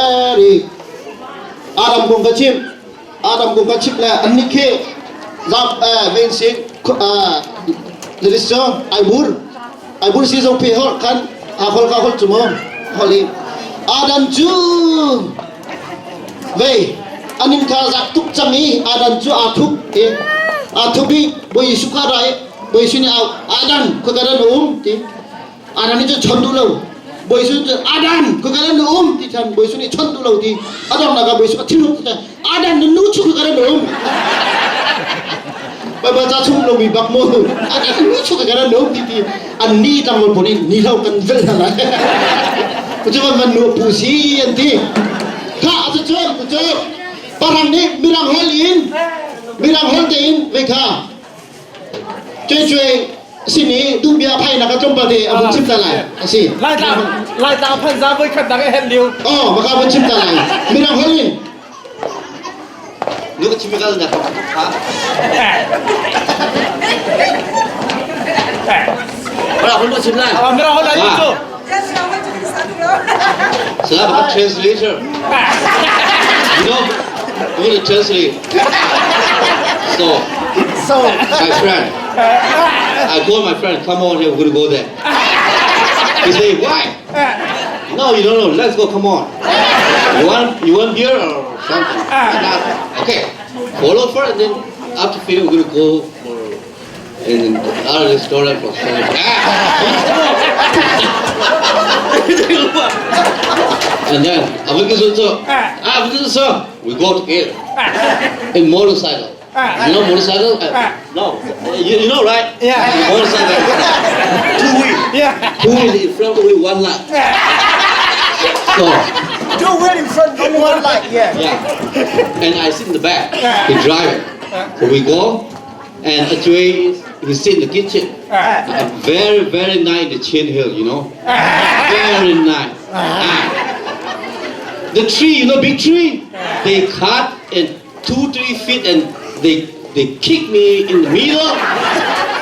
Very Adam kong ka chim. Adam kong ka chim le annih khi zap vein sing Jerisco Aibur Aibur si zong phe hol khan a hol ka hol chu mo hol i Adam cu vei anin kha zak tuk cang i Adam cu aa thup i aa thup i Bawi Jesuh kha ra i Bawi Jesuh nih Adam khua ka ran um ti Adam nih cun chon duh lo. Bawi Jesuh cu Adam ka kan na um ti than Bawi Jesuh nih chon duh lo ti a donghnak ah Bawi Jesuh a thinhung ti Adam na nu chu ka kan um. Baibal ca chung lomi bak mu Adam na nu chu ka kan um ti ti an ni tlangval pawl nih ni lo kan velh hna lai. Cu van van nu pu si an ti. Kha a cu cu parang nih mirang hol in mirang hol tein vei kha Cuai cuai sin i duhbia phainak a tlawmpal te a vun chim ta lai a si. Laitlang Laitlang phan za voi khat dang e hen liu. Oh, maka vun chim ta lai. Mirang holh in. Nu ka chim kal na ha. Mara hol chim lai. Mirang holh lai cu. Sala translator. You know, I'm going to translate. So, so my friend, I call my friend, come on here, we're going to go there. He say, why? No, you don't know. Let's go, come on. You want, you want beer or something? Okay, follow first, and then after finish, we're going to go for in our restaurant for something. And then, ah, we go together in motorcycle. You know motorcycle? No. You, you know, right? Yeah. Motorcycle. Two wheel. Yeah. Two wheel in front, only one light. So. Two wheel in front, only one light. Yeah. Yeah. And I sit in the back. He drive it. So we go, and actually he sit in the kitchen. Very, very nice the Chin Hill, you know. Very nice. The tree, you know, big tree, they cut in 2, 3 feet and they they kick me in the middle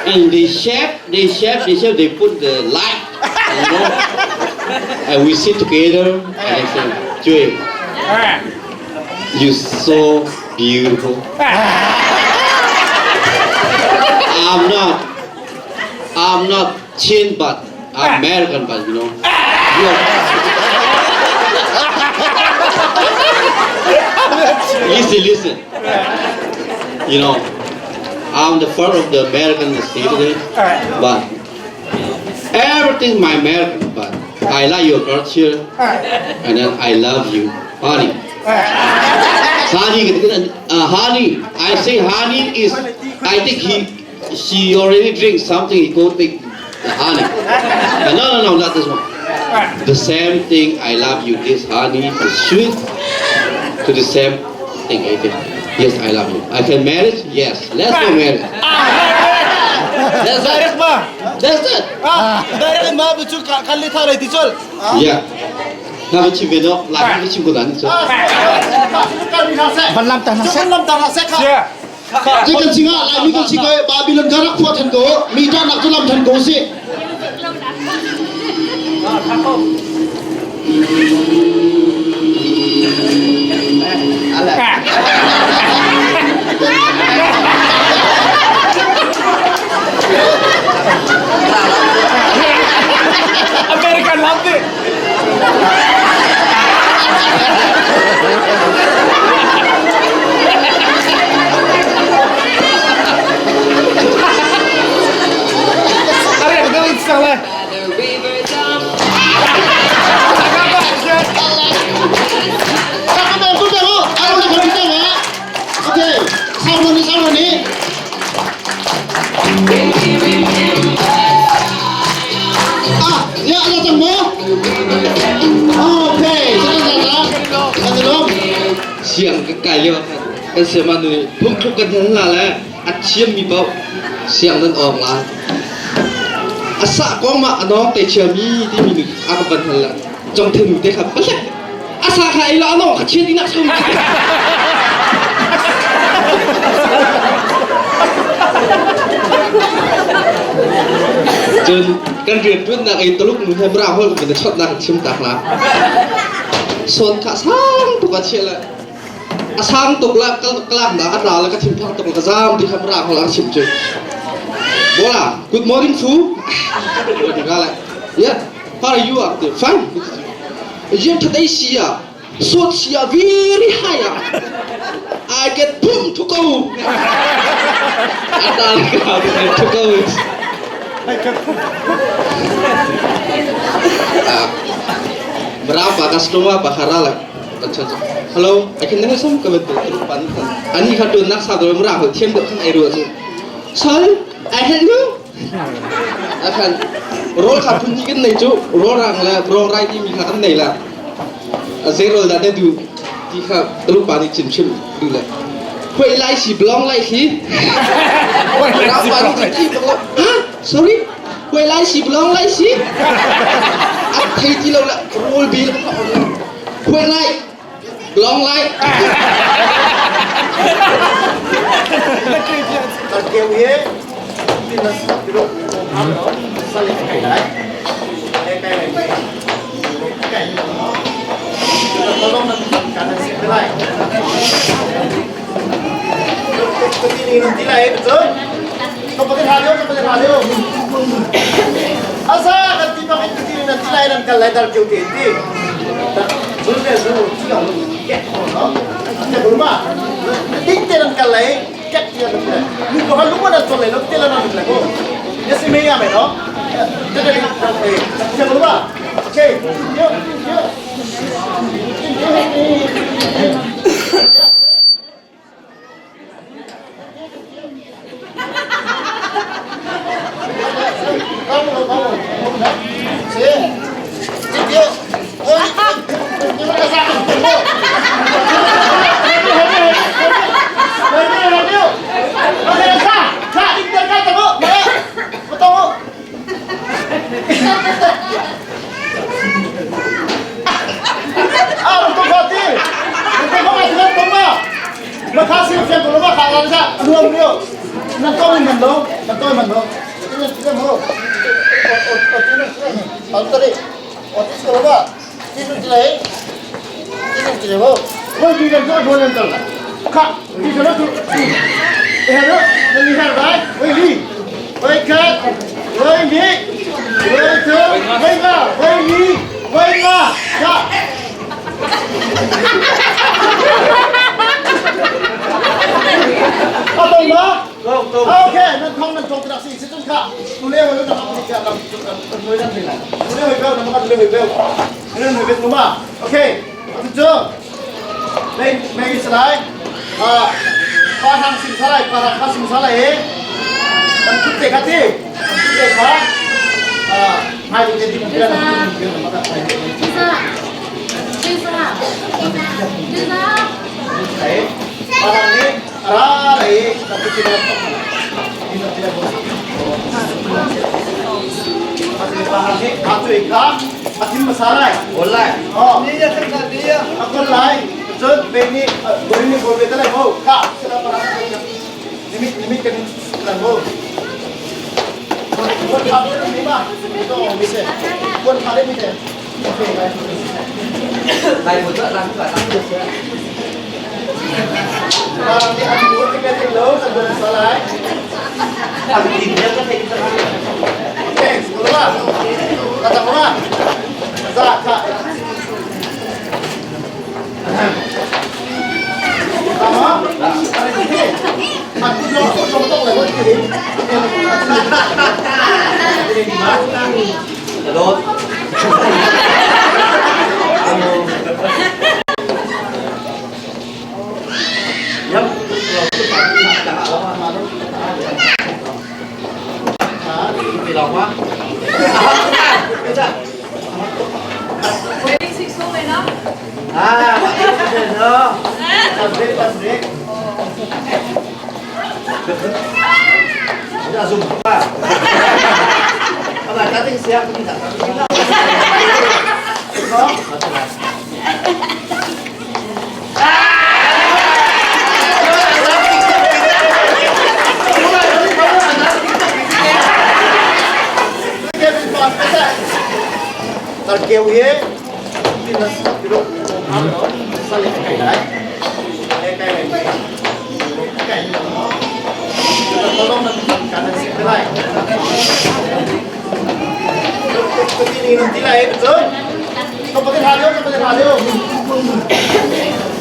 and they shape, they shape, they shape, they put the light, you know. And we sit together and I say, Joey, you're so beautiful. I'm not, I'm not Chin, but I'm American, but you know. listen, listen. You know, I'm the first of the American citizen, but everything my American, but I like your culture, and then I love you, honey. Honey, uh, honey. I say honey is. I think he, she already drink something. He go take the honey. But no, no, no, not this one. The same thing. I love you. This honey is sweet. To the same thing. I think. Yes, I love you. I can marry. Yes, let's go marry. That's it. Direct ma. That's it. Ah, direct ma bu chu kan le tha lai ti chol. Yeah. Na va chim ve no, la va chim ko dan chu. Van lam ta na Van lam ta na sek kha. Ci kan singa lai mi kan si ko Babylon ka rak phua than ko mi ta nak chu lam than ko si. American lam ti. Are ka sang le. Okay, Sarmoni, Sarmoni. Ah, ya ada cang mo? Okay, sana sana. Sana dong. Siang ka kai lio kan siama nu nih phungthluk kan hal hna le a thiammi paoh siang nan awng lai. A sah kong ma a nawng te chiami timi nu a ka van hal la jong the nu te kha palek a sa kha ei la a nawng kha chian inak sum Cun kan rianṭuannak i Tuluk nu he Mara holh kan i chawtnak chim tak la. Sawt kha sang tuk a chiah le a sang tuk la kalak na a tla le ka thinphang tuk ka zam ti kha ra hol a chim cu. Bola, good morning fu. Ka le, yeah, how are you? Fine. Yem that ai sia. Sawt sia very high ah. I get boom to go. Atal ka to go. Berapa customer bahara lah. Hello, I can never some ka betul pan. Ani kha tun nak sa do mra ho thiam do khan ai ru chu. Sorry, I help you. Akhan rol kha phun ni kan nei chu rol rang le rol rai ti mi kha kan nei la. Zei rol dah na duh ti kha rupa nih chim chim duh le. Huai lai si blong lai khi. Rapa nih ti bak lo. Ha? Sorry. Huai lai si blong lai si. A thei ti lo la rol bil Huai lai blong lai. Keu he Asa kan ti bak in ti nan ti lai nan kal lai dar keu te ti zul le zu ti ong ket no te burma ding te nan kal lai ket ti nan lu ko lu ko nan chol lai lo te la nan lai ko yes me ya me no te te te burma okay yo yo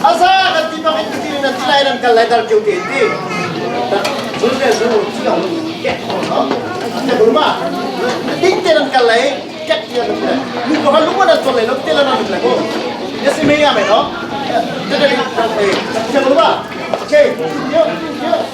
Asa kan ti bak in ti nan ti lai nan kal lai dar keu te ti. Zul le zu chi ong ke no. Te bul ma. Ding te nan kal lai kek ti nan le. Lu ko lu ma nan chol lai lo te la nan le ko. Yes me ya me no. Te te te bul ma. Okay. Yo yo.